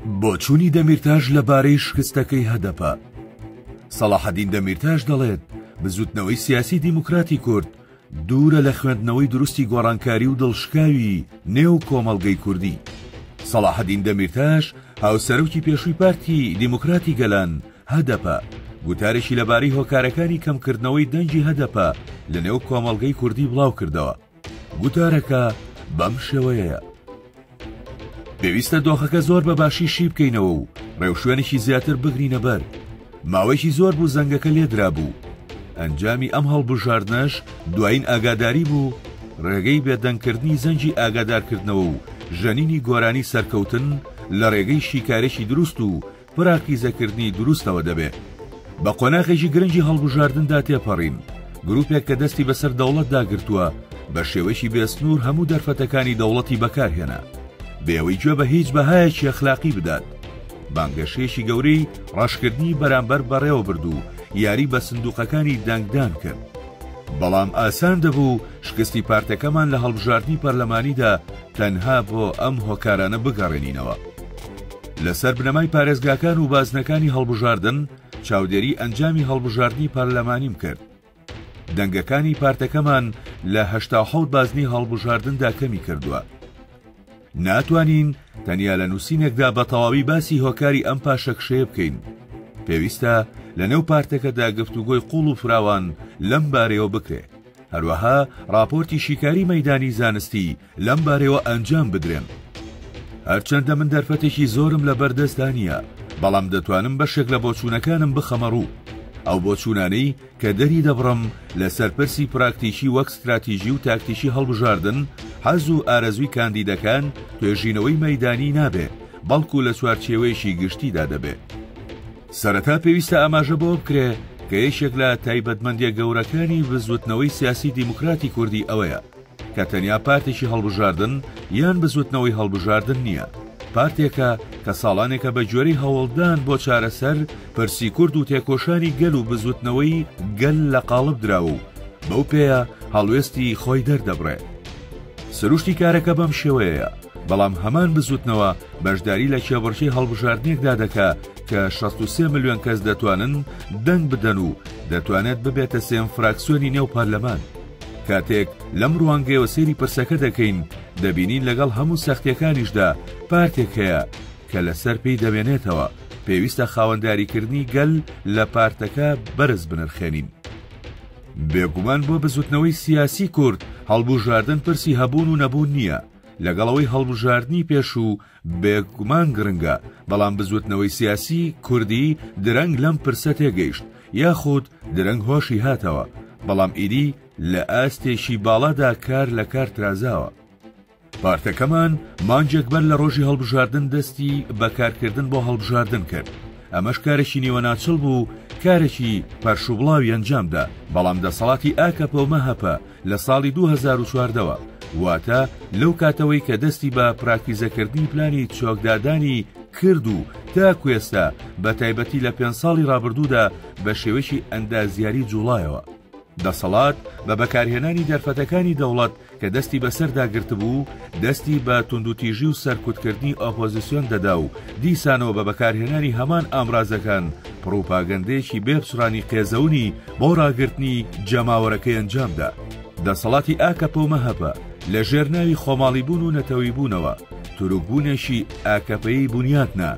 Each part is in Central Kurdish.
بۆچوونی دەمیرتاش لەبارەی شکستەکەی هەدەپە. سەڵاحەدین دەمیرتاش دەڵێت، بزووتنەوەی سیاسی دیموکراتی کورد دوورە لە خوێندنەوەی دروستی گۆڕانکاری و دڵشکاوی نێو کۆمەڵگەی کوردی. سەڵاحەدین دەمیرتاش، هاوسەرۆکی پێشووی پارتی دیموکراتی گەلان، هەدەپە، گوتارێکی لەبارەی هۆکارەکانی کەمکردنەوەی دەنگی هەدەپە لەنێو کۆمەڵگەی کوردی بڵاوکردەوە. گوتارەکە بەم شێوەیەیە. پێویستە دۆخەکە زۆر بە باشی شی بکەینەوە و ڕێوشوێنێکی زیاتر بگرینە بەر. ماوەیەکی زۆر بوو زەنگەکە لێدرابوو. ئەنجامی ئەم هەڵبژاردنەش دوایین ئاگاداری بوو، ڕێگەی بێدەنگکردنی زەنگی ئاگادارکردنەوە و ژەنینی گۆرانی سەرکەوتن لە ڕێگەی شیکارێکی دروست و پراکتیزەکردنی دروستەوە دەبێ. بە قۆناغێکی گرنگی هەڵبژاردندا تێپەڕین، گروپێک کە دەستی بەسەر دەوڵەتدا گرتووە، بە شێوەیەکی بێسنوور هەموو دەرفەتەکانی دەوڵەتی بەکارهێنا، بێ ئەوەی گوێ بە هیچ بەهایەکی ئەخلاقی بدات. بانگەشەیەکی گەورەی ڕەشکردنی بەرامبەر بەڕێوەبرد و یاری بە سندوقەکانی دەنگدان کرد. بەڵام ئاسان دەبوو شکستی پارتەکەمان لە هەڵبژاردنی پەرلەمانیدا تەنها بۆ ئەم هۆکارانە بگەڕێنینەوە. لەسەر بنەمای پارێزگاکان و بازنەکانی هەڵبژاردن چاودێری ئەنجامی هەڵبژاردنی پەرلەمانیم کرد. دەنگەکانی پارتەکەمان لە 87 بازنەی هەڵبژاردندا کەمی کردووە. ناتوانین تەنیا لە نووسینێکدا بە تەواوی باسی هۆکاری ئەم پاشەکشەیە بکەین. پێویستە لەنێو پارتەکەدا گفتوگۆی قووڵ و فراوان لەم بارەیەوە بکرێ. هەروەها ڕاپۆرتی شیکاری مەیدانی زانستی لەم بارەیەوە ئەنجام بدرێن. هەرچەندە من دەرفەتێکی زۆرم لە بەردەستدا نییە، بەڵام دەتوانم بەشێک لە بۆچوونەکانم بخەمە ڕوو. ئەو بۆچوونانەی کە دەری دەبڕم لەسەر پرسی پراکتیکی وەک ستراتیژی و تاکتیکی هەڵبژاردن، حەز و ئارەزووی کاندیدەکان، توێژینەوەی مەیدانی نابێ، بەڵکو لە چوارچێوەیەکی گشتیدا دەبێ. سەرەتا پێویستە ئاماژە بەوە بکرێ کە یەکێک لە تایبەتمەندییە گەورەکانی بزووتنەوەی سیاسی دیموکراتی کوردی ئەوەیە کە تەنیا پارتێکی هەڵبژاردن یان بزووتنەوەی هەڵبژاردن نییە، پارتێکە کە ساڵانێکە بە گوێرەی هەوڵدان بۆ چارەسەر پرسی کورد و تێکۆشانی گەل و بزووتنەوەی گەل لە قاڵب دراوە و بەو پێیە هەڵوێستی خۆی دەردەبڕێ. سروشتی کارەکە بەم شێوەیەیە، بەڵام هەمان بزووتنەوە بەشداری لە کێبڕکێی هەڵبژاردنێکدا دەکا کە 63 ملیۆن کەس دەتوانن دەنگ بدەن و دەتوانێت ببێتە سێیەم فراکسیۆنی نێو پەرلەمان. کاتێک لەم ڕوانگەیەوە سەیری پرسەکە دەکەین، دەبینین لەگەڵ هەموو سەختییەکانیشدا پارتێک هەیە کە لەسەر پێی دەمێنێتەوە، پێویستە خاوەنداریکردنی گەل لە پارتەکە بەرز بنرخێنین. بێگومان بۆ بزوتنەوەی سیاسی کورد هەڵبوژاردن پرسی هەبوون و نەبوون نییە، لەگەڵ ئەوەی هەڵبژاردنی پێشوو بێگومان گرنگە، بەڵام بزوتنەوەی سیاسی کوردی درەنگ لەم پرسە تێگەیشت، یاخود درەنگ هۆشی هاتەوە، بەڵام ئیدی لە ئاستێکی باڵادا کار لە کار ترازاوە. پارتەکەمان مانگێک بەر لە ڕۆژی هەڵبژاردن دەستی بە کارکردن بۆ هەڵبژاردن کرد، ئەمەش کارێکی نیوەناچڵ بوو، کارێکی پەرشوبڵاوی ئەنجامدا، بەڵام دەسەڵاتی ئاکەپە و مەهەپە لە ساڵی 2014 وە، واتە لەو کاتەوەی کە دەستی بە پراکتیزەکردنی پلانی چۆکدادانی کرد و تاکو ئێستا بە تایبەتی لە پێنج ساڵی ڕابردوودا بە شێوەیەکی ئەندازیاری جوڵایەوە. دەسەڵات بە بەکارهێنانی دەرفەتەکانی دەوڵەت کە دەستی بەسەردا گرتبوو، دەستی بە توندوتیژی و سەرکوتکردنی ئۆپۆزیسیۆن دەدا و دیسانەوە بە بەکارهێنانی هەمان ئامرازەکان پڕوپاگەندەیەکی بێ پچڕانی قێزەونی بۆ ڕاگرتنی جەماوەرەکەی ئەنجامدا. دەسەڵاتی ئاکەپە و مەهەپە لە ژێر ناوی خۆماڵیبوون و نەتەوەیبوونەوە، تورکبوونێکی ئاکەپەیی بونیات نا،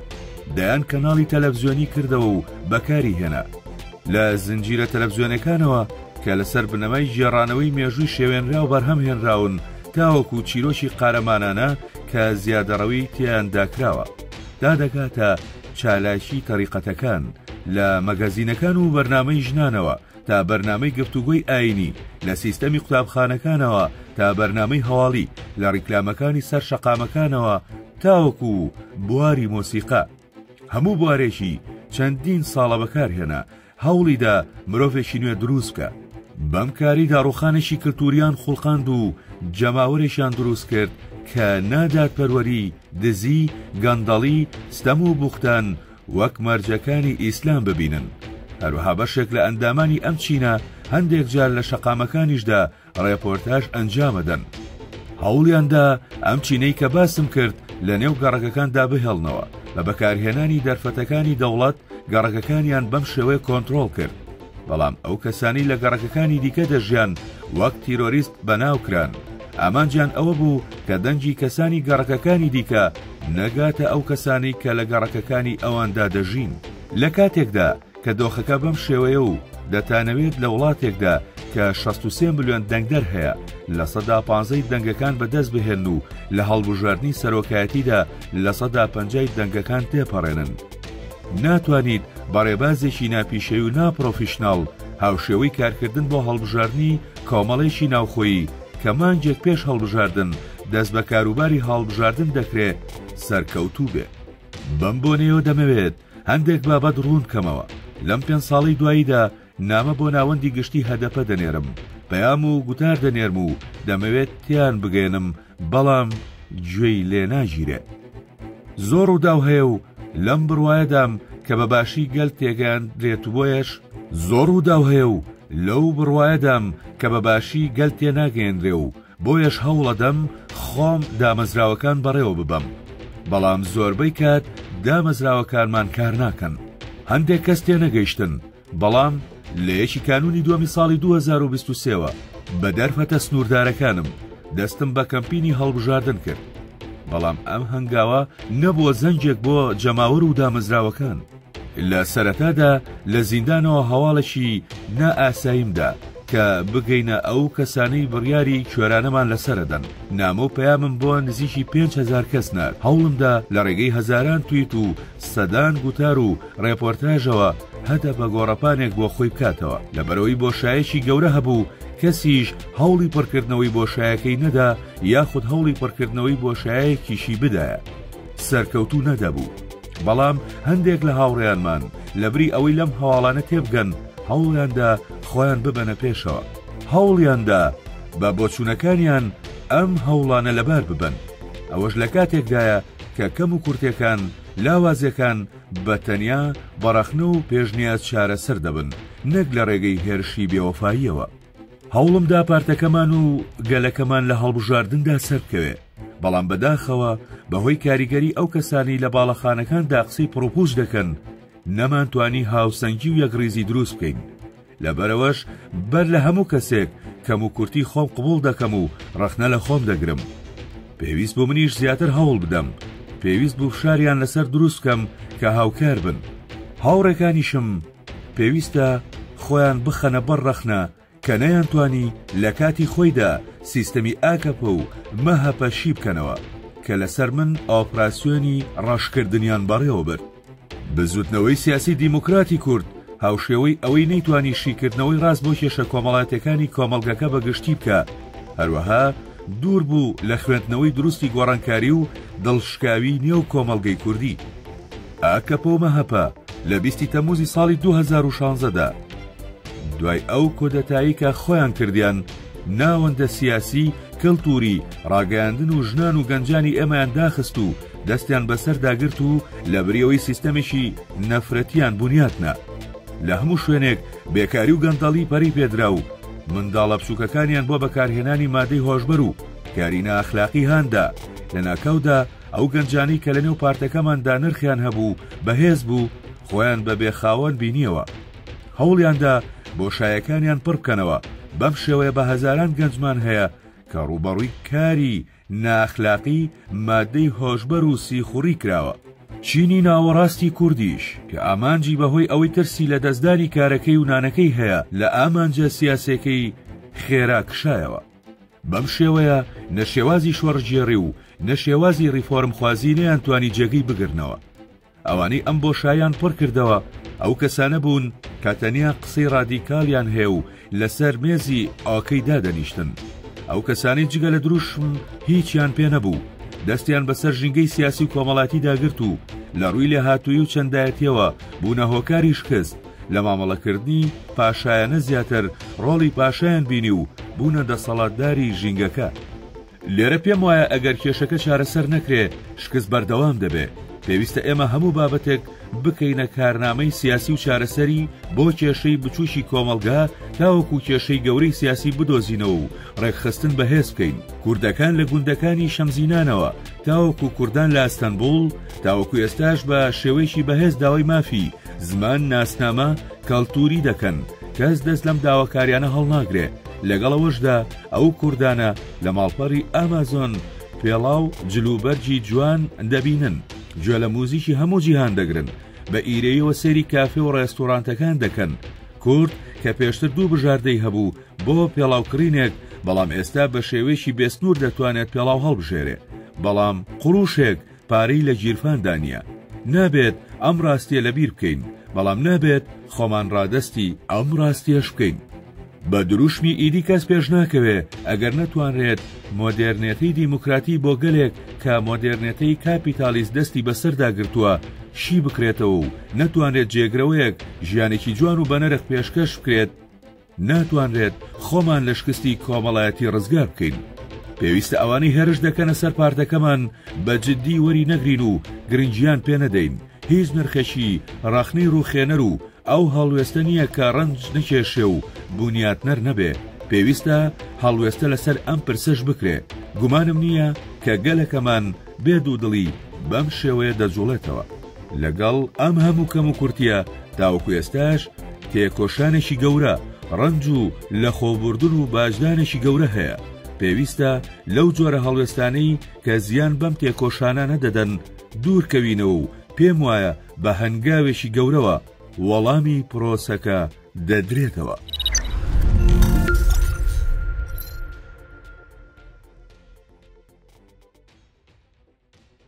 دەیان کەناڵی تەلەفزیۆنی کردەوە و بەکاری هێنا. لە زنجیرە تەلەفزیۆنەکانەوە کە لەسەر بنەمای گێڕانەوەی مێژووی شێوێنراو بەرهەم هێنراون تاوەکو چیرۆکی قارەمانانە کە زیادەڕەوی تێیاندا کراوە تا دەگاتە چالاکی تەریقەتەکان لە مەگەزینەکان و بەرنامەی ژنانەوە تا بەرنامەی گفتوگۆی ئایینی لە سیستەمی قوتابخانەکانەوە تا بەرنامەی هەواڵی لە ڕیکلامەکانی سەر شەقامەکانەوە تاوەکو بواری مۆسیقا. هەموو بوارێکی چەندین ساڵە بەکارهێنا، هەوڵیدا مرۆڤێکی نوێ دروست بکا. بەم کارەی داڕوخانێکی کلتوریان خوڵقاند و جەماوەرێکیان دروست کرد کە نادادپەروەری، دزی، گەندەڵی، ستەم و بوختان وەک مەرجەکانی ئیسلام ببینن. هەروەها بەشێک لە ئەندامانی ئەم چینە هەندێک جار لە شەقامەکانیشدا ڕێپۆرتاژ ئەنجامەدەن. هەوڵیان دا ئەم چینەی کە باسم کرد لە نێو گەڕەکەکاندا بهێڵنەوە، بە بەکارهێنانی دەرفەتەکانی دەوڵەت گەڕەکەکانیان بەم شێوەیە کۆنترۆڵ کرد. بەڵام ئەو کەسانەی لە گەڕەکەکانی دیکە دەژیان وەک تیرۆریست بەناو کران. ئامانجیان ئەوە بوو کە دەنگی کەسانی گەڕەکەکانی دیکە نەگاتە ئەو کەسانەی کە لە گەڕەکەکانی ئەواندا دەژین. لە کاتێکدا کە دۆخەکە بەم شێوەیە و دەتانەوێت لە وڵاتێکدا کە 63 ملیۆن دەنگدەر هەیە 15% ی دەنگەکان بەدەست بهێنن و لە هەڵبژاردنی سەرۆکایەتیدا 50% ی دەنگەکان تێپەڕێنن، ناتوانیت بە ڕێبازێکی ناپیشەیی و ناپرۆفیشناڵ هاوشێوەی کارکردن بۆ هەڵبژاردنی کۆمەڵێکی ناوخۆیی کە مانگێک پێش هەڵبژاردن دەست بە کاروباری هەاڵبژاردن دەکرێ سەرکەوتوو بێ. بەم بۆنەیەوە دەمەوێت هەندێک بابەت ڕوون بکەمەوە. لەم پێنج ساڵەی دواییدا نامە بۆ ناوەندی گشتی هەدەپە دەنێرم، پەیام و گوتار دەنێرم و دەمەوێت تێیان بگەیەنم بەڵام گوێی لێ ناگیرێ. زۆر ڕووداو هەیە و لەم بڕوایەدام کە بە باشی گەل تێگەیاندرێت و بۆیەش زۆر ڕووداو هەیە و لەو بڕوایەدام کە بە باشی گەل تێناگەیەنرێ و بۆیەش هەوڵەدەم خۆم دامەزراوەکان بەڕێوە ببەم بەڵام زۆربەی کات دامەزراوەکانمان کار ناکەن. هەندێک کەس تێنەگەیشتن بەڵام لە یەکی کانوونی دووەمی ساڵی 2023 وە بە دەرفەتە سنووردارەکانم دەستم بە کەمپینی هەڵبژاردن کرد. بەڵام ئەم هەنگاوە نەبووە زەنگێک بۆ جەماوەر و دامەزراوەکان. لە سەرەتادا لە زیندانەوە هەواڵێکی نا ئاساییم دا کە بگەینە ئەو کەسانەی بڕیاری کوێرانەمان لەسەرەدەن. نامە و پەیامم بۆ نزیکی 5000 کەس نارد. هەوڵمدا لە ڕێگەی هەزاران تویت و سەدان گوتار و ڕێپۆرتاژەوە هەدەپە گۆڕەپانێک بۆ خۆی بکاتەوە. لەبەرئەوەی بۆشایەکی گەورە هەبوو، کەسیش هەوڵی پڕکردنەوەی بۆشایەکەی نەدا یاخود هەوڵی پڕکردنەوەی بۆشایەکیشی بدایە سەرکەوتوو نەدەبوو. بەڵام هەندێک لە هاوڕێیانمان لەبری ئەوەی لەم هەواڵانە تێبگەن هەوڵیاندا خۆیان ببەنە پێشەوە. هەوڵیاندا بە بۆچوونەکانیان ئەم هەوڵانە لەبار ببەن. ئەوەش لە کاتێکدایە کە کەم و کورتێکان، لاوازێکان بە تەنیا بە ڕەخنە و پێشنیاز چارەسەر دەبن نەک لە ڕێگەی هێرشی بێوەفاییەوە. هەوڵم دا پارتەکەمان و گەلەکەمان لە هەڵبژاردندا سەربکەوێ، بەڵام بەداخەوە بەهۆی کاریگەری ئەو کەسانەی لە باڵەخانەکاندا قسەی پڕوپووچ دەکەن، نەمانتوانی هاوسەنگی و یەکڕیزی دروست بکەین. لەبەرئەوەش بەر لە هەموو کەسێک کەموکورتی خۆم قبوڵ دەکەم و ڕەخنە لە خۆم دەگرم. پێویست بوو منیش زیاتر هەوڵ بدەم. پێویست بوو فشاریان لەسەر دروست بکەم کە هاوکار بن. هاوڕێکانیشم پێویستە خۆیان بخەنە بەر ڕەخنە کە نەیانتوانی لە کاتی خۆیدا سیستەمی ئاکەپە و مەهەپە شی بکەنەوە کە لەسەر من ئۆپراسیۆنی ڕەشکردنیان بەڕێوە برد. بزوتنەوەی سیاسی دیموکراتی کورد هاوشێوەی ئەوەی نەیتوانی شیکردنەوەی ڕاست بۆ کێشە کۆمەڵاتیەکانی کۆمەڵگەکە بە گشتی بکا، هەروەها دوور بوو لە خوێندنەوەی دروستی گۆڕانکاری و دڵشکاوی نێو کۆمەڵگەی کوردی. ئاکەپە و مەهەپە لە بیستی تەمموزی ساڵی 2016 دا دوای ئەو کودەتایەی کە خۆیان کردیان، ناوەندە سیاسی، کەلتووری، ڕاگەیاندن و ژنان و گەنجانی ئێمەیان داخست و دەستیان بەسەردا گرت و لەبری ئەوەی سیستەمێکی نەفرەتیان بونیات نا. لە هەموو شوێنێک بێکاری و گەندەڵی پەرەی پێدرا و منداڵە بچووکەکانیان بۆ بەکارهێنانی مادەی هۆشبەر و کاری نائەخلاقی هاندا. لەناکاودا ئەو گەنجانەی کە لەنێو پارتەکەماندا نرخیان هەبوو و بەهێز بوو، خۆیان بە بێخاوەن بینییەوە. هەوڵیاندا بۆشایەکانیان پڕ بکەنەوە، بەم شێوەیە بە هەزاران گەنجمان هەیە کە ڕووبەڕووی کاری نائەخلاقی، مادەی هۆشبەر و سیخوڕی کراوە. چینی ناوەڕاستی کوردیش کە ئامانجی بەهۆی ئەوەی ترسی لە دەستدانی کارەکەی و نانەکەی هەیە لە ئامانجە سیاسێکەی خێرا کشایەوە. بەم شێوەیە نە شێوازی شۆڕشگێڕی و نە شێوازی ڕیفۆرمخوازی نەیانتوانی جێگەی بگرنەوە. ئەوانەی ئەم بۆشایان پڕ کردەوە ئەو کەسانە بوون کە تەنیا قسەی ڕادیکاڵیان هەیە و لەسەر مێزی ئۆکەی دادەنیشتن. ئەو کەسانەی جگە لە دروشم هیچیان پێ نەبوو، دەستیان بەسەر ژینگەی سیاسی و کۆمەڵاتیدا گرت و لە ڕووی لێهاتوویی و چەندایەتییەوە بوونە هۆکاری شکست لە مامەڵەکردنی پاشایانە زیاتر ڕۆڵی پاشایان بینی و بوونە دەسەڵاتداری ژینگەکە. لێرە پێم وایە ئەگەر کێشەکە چارەسەر نەکرێ شکست بەردەوام دەبێ. پێویستە ئێمە هەموو بابەتێک بکەینە کارنامەی سیاسی و چارەسەری بۆ کێشەی بچووکی کۆمەڵگا تاوەکو کێشەی گەورەی سیاسی بدۆزینەوە و ڕێکخستن بەهێز بکەین. کوردەکان لە گوندەکانی شەمزینانەوە تاوەکو کوردان لە ئەستەنبوڵ تاوەکو ئێستاش بە شێوەیەکی بەهێز داوای مافی زمان، ناسنامە، کەڵتووری دەکەن، کەس دەست لەم داواکاریانە هەڵناگرێ، لەگەڵ ئەوەشدا ئەو کوردانە لە ماڵپەڕی ئامازۆن پێڵاو، جلوبەرگی جوان دەبینن، گوێ لە موزیکی هەموو جیهان دەگرن، بە ئیرەیەوە سەیری کافێ و ڕێستۆرانتەکان دەکەن. کورد کە پێشتر دوو بژاردەی هەبوو بۆ پێڵاو کڕینێک، بەڵام ئێستا بە شێوەیەکی بێسنوور دەتوانێت پێڵاو هەڵبژێرێ. بەڵام قڕوشێک پارەی لە گیرفاندا نییە. نابێت ئەم ڕاستییە لەبیر بکەین، بەڵام نابێت خۆمان ڕادەستی ئەم ڕاستییەش بکەین. بە دروشمی ئیدی کەس پێش ناکەوێ، ئەگەر نەتوانرێت مۆدێرنێتەی دیموکراتی بۆ گەلێک کە مۆدێرنێتەی کاپیتالیست دەستی بەسەردا گرتووە شی بکرێتەوە و نەتوانرێت جێگرەوەیەک ژیانێکی جوان و بەنرخ پێشکەش بکرێت، ناتوانرێت خۆمان لە شکستی کۆمەڵایەتی ڕزگار بکەین. پێویستە ئەوانەی هێرش دەکەنە سەر پارتەکەمان بە جددی وەری نەگرین و گرنگیان پێ نەدەین. هیچ نرخێکی ڕەخنەی ڕووخێنەر و ئەو هەڵوێستە نییە کە ڕەنج نەکێشێ و بونیاتنەر نەبێ. پێویستە هەڵوێستە لەسەر ئەم پرسەش بکرێ. گومانم نییە کە گەلەکەمان بێ دوودڵی بەم شێوەیە دەجوڵێتەوە. لەگەڵ ئەم هەموو کەموکورتییە تاوەکو ئێستاش تێکۆشانێکی گەورە، ڕەنج و لەخۆبوردن و باجدانێکی گەورە هەیە. پێویستە لەو جۆرە هەڵوێستانەی کە زیان بەم تێکۆشانانە دەدەن دوورکەوینەوە و پێموایە بە هەنگاوێکی گەورەوە وەڵامی پرۆسەکە دەدرێتەوە.